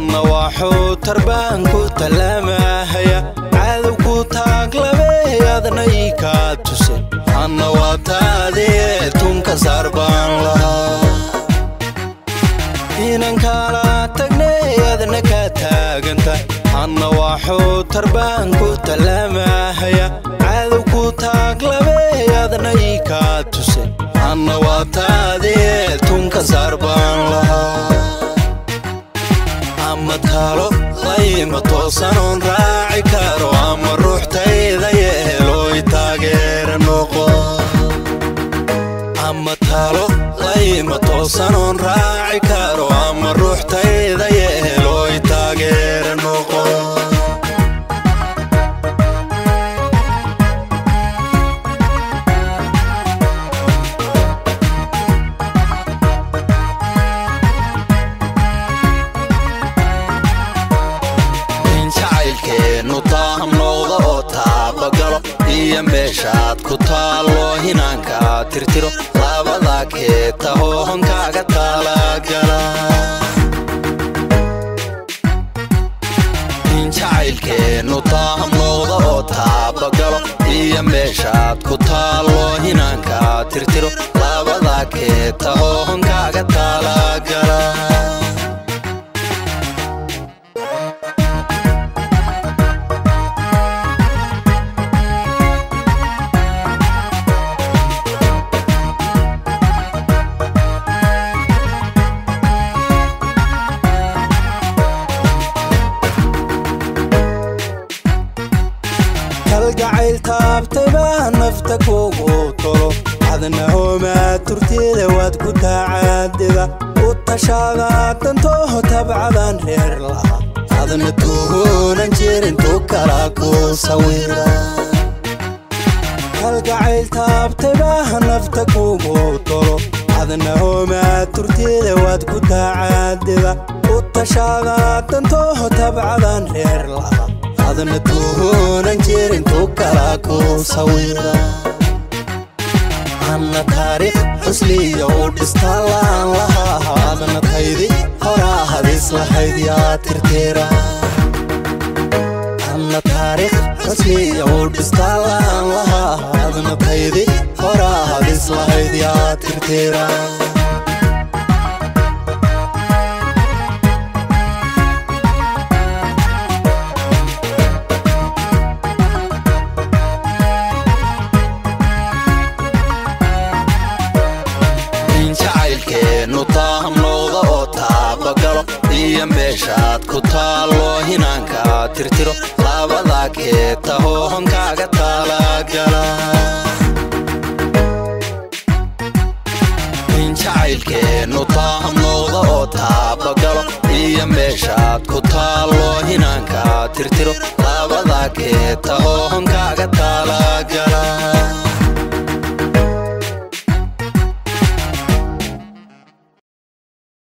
Anna waxuu tarbaan ku talaamahaya, cadow ku taaglabe adna ii kaa tuse. Anna waa taadee tunka saar baan lahaa. Inan kala tagnay adna ka taaganta. Anna waxuu tarbaan ku talaamahaya, cadow ku taaglabe adna ii kaa tuse. Anna waa taadee tunka saar baan lahaa. Ama talo layma toosanoon raaci karo, ama ruuxtayda yeelooy taageera noqo. Ama talo layma toosanoon raaci karo, ama ruuxtayda yeelooy taageera noqo. In jacaylkeennu taam noqdo oo taabagalo, iyo meeshaad ku taallo hinaanka tirtiro, labada keeta hoohonkaaga taalagala. In jacaylkeennu taam noqdo oo taabagalo, iyo meeshaad ku taallo hinaanka tirtiro, labada keeta hoohonkaaga taalagala. Kalgacayl taabtay baa nafta kugu tolo, adna hoomaa turtida waad ku tacaadida. U tashaada dantooho tabcadan reer laha, adna tuhuunan jirin tu kala ku sawira. Kalgacayl taabtay baa nafta kugu tolo, adna hoomaa turtida waad ku tacaadida. U tashaada dantooho tabcadan reer laha, adna tuhuunan jirin tu kala ku sawira. Anna taariikh xusliya u dhistaalaan lahaa, adna taydi horaa hadis lahayd yaa tirtira. Anna taariikh xusliya u dhistaalaan lahaa, adna taydi horaa hadis lahayd yaa tirtira. In jacaylkeennu taam noqdo oo taabagalo, iyo meeshaad ku taallo hinaanka tirtiro, labada keeta hoohonkaaga taalagala. In jacaylkeennu taam